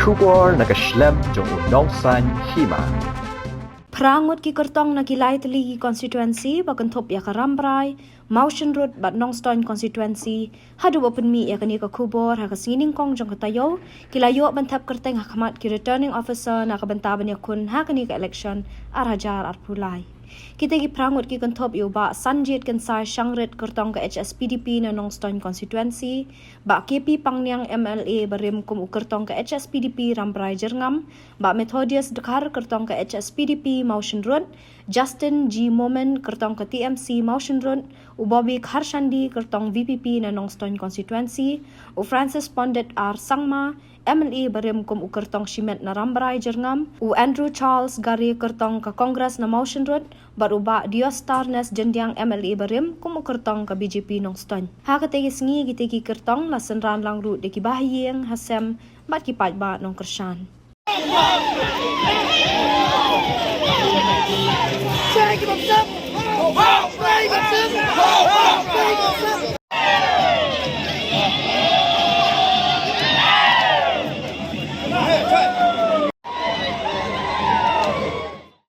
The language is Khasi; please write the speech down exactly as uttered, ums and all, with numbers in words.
Khubor na ka shlem jong u nongsan hima. Phra ngut ki kyrtong na ki lai tylli ki constituency ba kynthup ïa ka Rambrai, Mawshynrut bad Nongstoiñ constituency, haduh ba pynmih ïa kane ka khubor ha ka sngi nyngkong jong ka taïew, ki la ïoh ban thep kyrteng ha khmat ki returning officer na ka bynta ban ïakhun ha kane ka election ar hajar arphew lai. Kita ki phra ngut ki kynthup ïa u Bah Sanjit Kynsai Shangrit kyrtong ka H S P D P na Nongstoiñ constituency, Bah K P Pangniang M L A barim kum u kyrtong ka H S P D P Rambrai Jyrngam, Bah Methodius Dkhar kyrtong ka H S P D P Mawshynrut, Justin G Momin kyrtong ka T M C Mawshynrut, u Bobby Kharshandi kyrtong V P P na Nongstoiñ constituency, u Francis Pondit R Sangma, M L A barim kum u kyrtong shimet na Rambrai Jyrngam, u Andrew Charles Gare kyrtong ka Congress na Mawshynrut, bad u Bah Diostarnes Jyndiang M L A barim kum u kyrtong ka B J P Nongstoiñ. Ha kata ka sngi kita ki kyrtong la synran lang ruh da ki bahaïing hasem bad ki paidbah nongkyrshan.